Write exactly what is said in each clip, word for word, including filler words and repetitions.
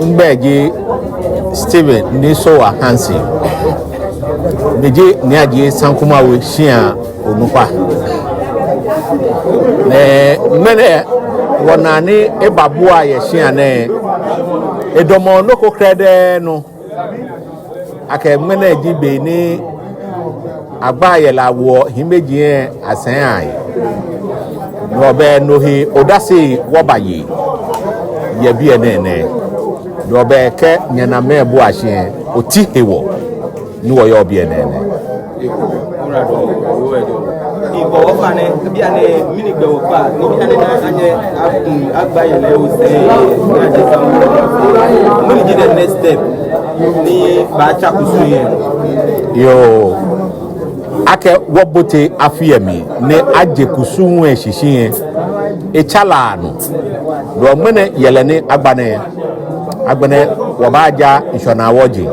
Migbɛi ji Stephen Nii Sowah Hansen. Miji Nii Adjei Sanku Marwei shia onukpa. Ni ŋmɛnɛ wɔnaa ni ebabua yɛ shia nɛɛ, edamɔ nɔ ko krɛdɛɛ nɔ. Akɛ ŋmɛnɛ ji be ni agbaa yɛlɛ awoɔ hiimeji lɛ asɛŋ ahe. Ni wɔbɛ no he odase wɔbaye yɛ biɛ nɛɛ nɛɛ. Ni wɔbɛ kɛ nyɛnaa mɛi bua shi lɛ, oti hewɔ ni wɔyɔɔ biɛ nɛɛ nɛɛ. Ŋkɔ wɔfa nɛ, bianɛ mɛni gbɛ wɔkpa, ni bianɛ na anyɛ akun agba yɛlɛ osɛɛ, ni aje samu. Mɛni ji the next step ni baatsa kusum lɛ? Yoo, akɛ wɔbote afi lɛ mli ni aje kusum lɛ shishi lɛ, etsa la nɔ. Lɔ ŋmɛnɛ yɛlɛ ni agba nɛɛ, agbɛnɛ wɔbaaja ŋshɔnaa wɔji.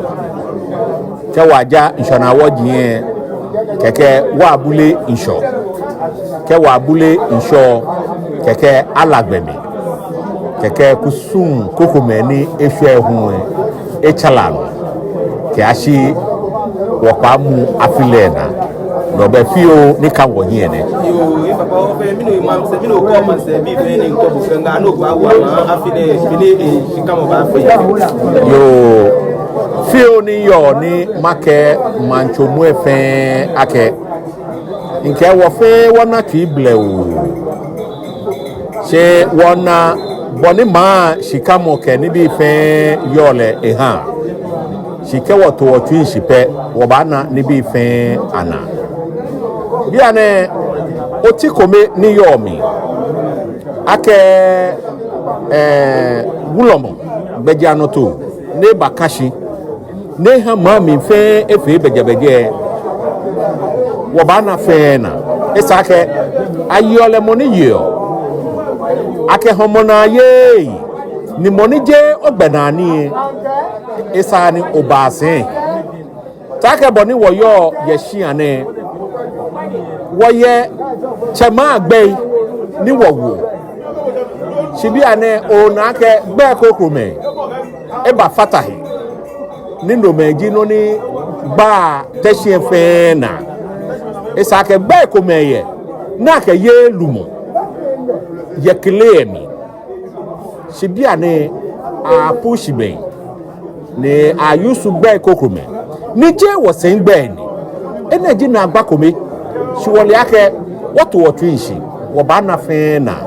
Kɛ wɔja ŋshɔnaa wɔji lɛ, kɛkɛ wɔbule ŋshɔ. Kɛ wɔbule ŋshɔ, kɛkɛ ala gbɛmi. Kɛkɛ kusum krokomɛi ni eshwɛ hu lɛ, etsa la nɔ. Kɛyashi wɔkpamu afi lɛ naa. Lɔ bɛ fioo ni ka wɔhiɛ nɛ. Yoo, ipapa wɔfɛɛ, mɛni maŋsɛɛ, mɛni okɔ maŋsɛɛ bii fɛɛ ni ŋkɔ bo fɛɛ ŋa, nɔ ko awo ama afi nɛɛ, mɛni, eh, shikamɔ baafee. Yoo, fioo ni yɔɔ ni makɛɛ maŋtsomɛi fɛɛ akɛ, ŋkɛɛ wɔfɛɛ wɔna tsui blɛoo. Shi wɔna bɔ ni maŋ shikamɔ kɛ nibii fɛɛ yɔɔ lɛ eha. Shi kɛ wɔto wɔtsui shi pɛ, wɔbaana nibii fɛɛ anaa. Bianɛ oti kome ni yɔɔ mli akɛ, eh, wulɔmɔ gbɛjianɔtoo ni ebaka shi ni eha maŋ mli fɛɛ efee bɛjɛbɛjɛ, wɔbaana fɛɛ naa. Esa akɛ ayeɔ lɛ mɔ ni yeɔ, akɛ hɔmɔ naa yeee, ni mɔ ni jeee ogbɛnaa nii lɛ, esaaa ni obaa sɛi. Taakɛ bɔ ni wɔyɔɔ yɛ shia nɛɛ, wɔyɛ tsɛmɛi agbɛi ni wɔwoɔ. Shi bianɛ ona akɛ gbɛi krokomɛi ebafata he. Ni nomɛi ji nɔ ni gbaa Teshie fɛɛ naa. Esa akɛ gbɛi komɛi yɛ ni akɛyeee lumɔ yɛ kle lɛ mli. Shi bianɛ apush mɛi ni a use gbɛi krokomɛi ni jeee wɔsɛi gbɛi ni. Enɛ ji naagba kome. Shi wɔle akɛ wɔto wɔtsui shi, wɔbaana fɛɛ naa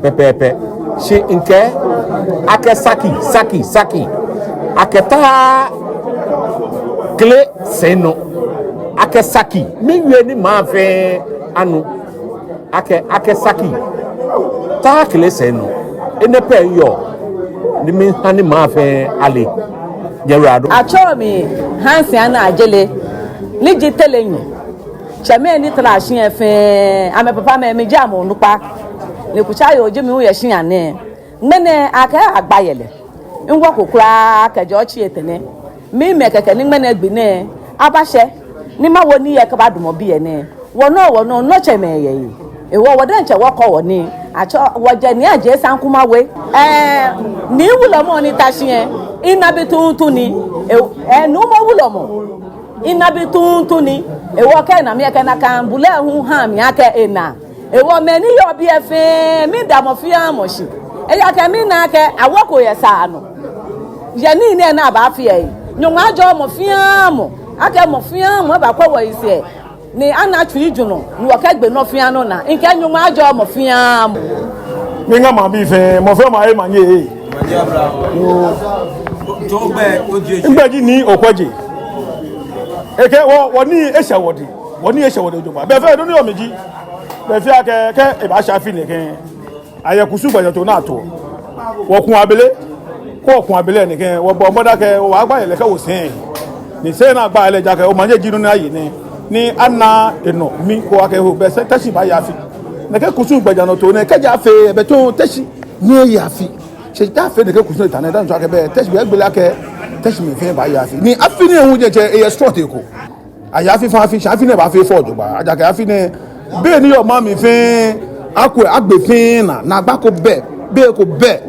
pɛpɛɛpɛ. Shi ŋkɛɛ akɛ saki, saki, saki. Akɛ ta kle sɛi nɔ. Akɛ saki, miwie ni maŋ fɛɛ anu. Akɛ, akɛ saki, ta kle sɛi nɔ. Enɛ pɛ yɔɔ ni miha ni maŋ fɛɛ ale. Nyɛyiwaladɔŋŋ. Atsɛɔ mi Hansi Ana Ajele, ni ji Tele nyo. Tsɛmɛi ni tara shia fɛɛ, amɛpapamɛi, miji amɛ onukpa. Ni kutsayoo ji mi hu yɛ shia nɛɛ. Ŋmɛnɛ akɛɛ agba yɛlɛ. Ŋwɔ ko kwraa kɛjɛ otsi etɛ nɛ. Mimɛ kɛkɛ ni ŋmɛnɛ gbi nɛɛ abashɛ ni mawo nii yɛ kɛbadamɔ biɛ nɛɛ. Wɔnɔ, wɔnɔ, nɔtsɛmɛi yɛ he. Ehewɔ wɔ diɛŋtsɛ wɔkɔ wɔnii. Atsɛɔ, wɔjɛ Nii Adjei Sanku Marwei. Ɛɛ, Nii Wulɔmɔ ni ta shi lɛ, ena bi tuuntu ni. Ɛɛ, Nuumo Wulɔmɔ, ena bi tuuntu ni. Ehewɔ kɛ ena mi lɛ, kɛ nakai bulɛ hu ha mi akɛ ena. Ehewɔ mɛi ni yɔɔ biɛ fɛɛ, miida mɔ fɛɛ mɔ shi. Ejaakɛ mina akɛ awoko yɛ saa nɔ. Yɛ nii nɛɛ ni abaafee lɛ, Nyɔŋmɔ ajɔɔ mɔ fɛɛ mɔ. Akɛ mɔ fɛɛ mɔ bakwɛ wɔyisɛɛ. Ni ana tsuijurɔ, ni wɔkɛgbe nɔ fɛɛ nɔ naa. Ŋkɛɛ Nyɔŋmɔ ajɔɔ mɔ fɛɛ mɔ. Miiŋa maŋbii fɛɛ, mɔ fɛɛ mɔ aye manye. Yoo. Ŋgbɛi ji Nii Okwɛje. Ekɛɛ wɔ, wɔnii eshɛ wɔdɛŋ. Wɔnii eshɛ wɔdɛŋ jogbaŋŋ. Be fɛɛ nɔ ni yɔɔ mli ji, be fɛɛ akɛ, kɛ ebaashɛ afi nɛɛ kɛ, ayɛ kusum gbɛjianɔtoo ni atoɔ. Wɔkuɔ abele, kɛ wɔku abele nɛkɛ, wɔbɔ mɔdɛŋ akɛ wɔbaagba yɛlɛ kɛwo sɛi. Ni sɛi ni agba yɛlɛ ji akɛ omanye ji nɔ ni aye nɛɛ, ni ana enɔ mli ko akɛ ho bɛ sɛɛ Teshie baaye afi. Nɛkɛ kusum gbɛjianɔtoo nɛɛ kɛji afee, ebɛ tɔŋŋ Teshie ni eye afi. Shi kɛ afee nɛkɛ kusum nɛɛ ta nɛɛ, daa ntsɔ akɛ bɛ Teshie bɛ gbele akɛ Teshiemɛi fɛɛ baaye afi. Ni afi nɛɛ hu diɛŋtsɛ eyɛ srɔto ko. Aye afi fɛɛ afi, shi afi nɛɛ baafee fɛo jogbaŋŋ. Ejaakɛ afi nɛɛ, bei ni yɔɔ maŋ mli fɛɛ, akwɛ, agbe fɛɛ naa, naagba ko bɛ, bei ko bɛ.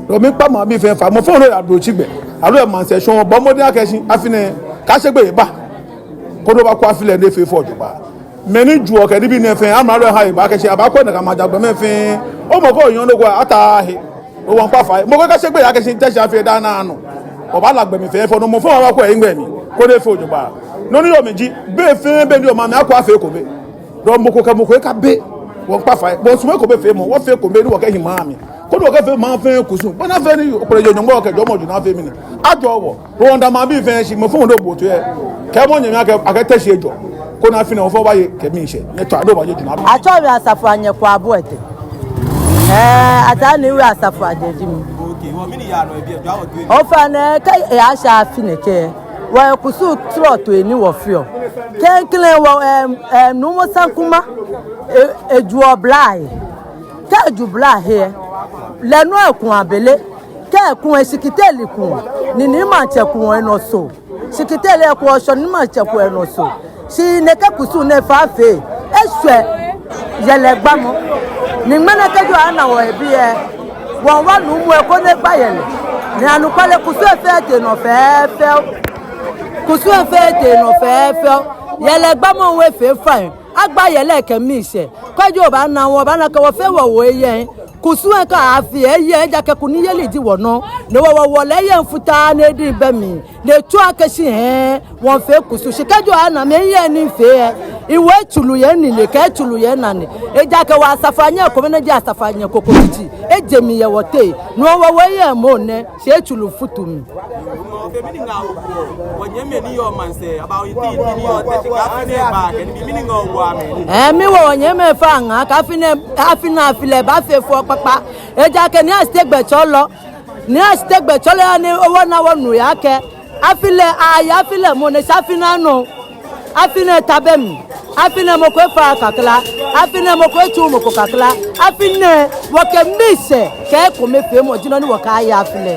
Dɔ miikpa maŋbii fɛɛ fai, mɔ fɛɛ mɔ ni yɔɔ Ablotsiri gbɛ, aloo yɛ maŋsɛɛ shɔŋŋ, bɔɔ mɔdɛŋ akɛ shi afi nɛɛ, kaatsɛ gbeyei aba. Koni wɔbakwɛ afi lɛ ni efee fɛo jogbaŋŋ. Mɛi ni juɔ kɛ nibii nɛɛ fɛɛ, amralo lɛ ha eba akɛ shi abaakwɛ nakai maŋ jara gbɔmɛi fɛɛ. Mɔ ko yɔɔ nɔ ko ataaa he. Wɔmiikpa fai. Mɔ ko kaatsɛ gbeyei akɛ shi Teshie afi lɛ daa nɛɛ nɔ, wɔbaala gbɛ mli fɛɛ fɛo, ni mɔ fɛɛ mɔ bakwɛ egbɛ mli, koni efee jogbaŋŋ. Nɔ ni yɔɔ mli ji, be fɛɛ be ni yɔɔ maŋ mli, akwɛ afee ekome. Dɔ mɔ ko kɛ mɔ ko ekabe. Wɔmiikpa fai. Wɔsumɔɔ ekomefeemɔ, wɔfee ekome ni wɔkɛhi maŋ mli, koni wɔkɛfee maŋ fɛɛ kusum. Bɔ ni afee ni okpɛlɛ jɛ Nyɔŋmɔ kɛ jɔɔmɔ juu ni afee mli ni ajɔɔ wɔ. Wɔmiida maŋbii fɛɛ shi, mɔ fɛɛ mɔ ni boɔ toi lɛ, kɛɛmɔ onyɛmi akɛ akɛ Teshie ejɔ, koni afi nɛɛ wɔ fɛɛ wɔbaye kɛ miishɛɛ. Nyɛtswaa ni wɔbaye juu nɛɛ. Atsɛɔ mi Asafoanyɛ Kwabui Tɛtɛ. Ɛɛ, Ataa Nii We Asafoatsɛ ji mi. Ofainɛ, kɛ eyaashɛ afi nɛɛ kɛ, wɔyɛ kusum srɔtoi ni wɔfeɔ. Klɛŋklɛŋ wɔ, ɛm, ɛm, Nuumo Sankuma, e, ejuɔ blahii. Kɛ eju blahii lɛ, lɛ nɔŋŋ ekuɔ abele. Kɛ eku lɛ, Shikitele kuɔ, ni Nii Maŋtsɛ kuɔ enɔ soo. Shikitele kuɔ shɔ, Nii Maŋtsɛ kuɔ enɔ soo. Shi nɛkɛ kusum nɛɛ fɛɛ fɛɛ, eshwɛ yɛlɛ gbamɔ. Ni ŋmɛnɛ kɛji oyaana wɔhe biɛ, wɔmiiwa Nuumo lɛ koni egba yɛlɛ. Ni anɔkwale, kusum lɛ fɛɛ etee nɔ fɛɛfɛo. Kusum lɛ fɛɛ etee nɔ fɛɛfɛo. Yɛlɛ gbamɔ hu efee fine. Agba yɛlɛ kɛ miishɛɛ. Kɛji obaana wɔ, obaana akɛ wɔ fɛɛ wɔwo yɛŋ. Kusum lɛ kɛ afi lɛ yɛ, ejaakɛ kunimyeli ji wɔnɔ. Ni wɔ, wɔ, wɔle yɛŋ futaa ni ediŋ bɛ mli. Ni etsɔɔ akɛ shi hɛɛ, wɔmiifee kusum. Shi kɛji oyaana mi, yɛŋ ni mifee lɛ, ewo etsuru yɛ minine kɛ etsuru yɛ minane. Ejaakɛ wɔ Asafoanyɛ kome ni ji Asafoanyɛ Kokokiti, eje mli yɛ wɔteŋ. Ni wɔ, wɔwo yɛŋ moŋ nɛ, shi etsuru futu mli. Ɛɛ, miwo wɔnyɛmimɛi fɛɛ ŋaa akɛ afi nɛɛ, afi nɛɛ afi lɛ baafee fɛo kpakpa. Ejaakɛ Nii Ashitey Gbɛtsɔlɔ, Nii Ashitey Gbɛtsɔlɔ, ya ni wɔna wɔnu he akɛ afi lɛ, aya afi lɛ moŋ nɛ, shi afi nɛɛ nɔ, afi nɛɛ ta bɛ mli. Afi nɛɛ mɔ ko efaaa kakla. Afi nɛɛ mɔ ko etsuuu mɔ ko kakla. Afi nɛɛ wɔkɛ miishɛɛ kɛ ekomefeemɔ ji nɔ ni wɔkɛya afi lɛ.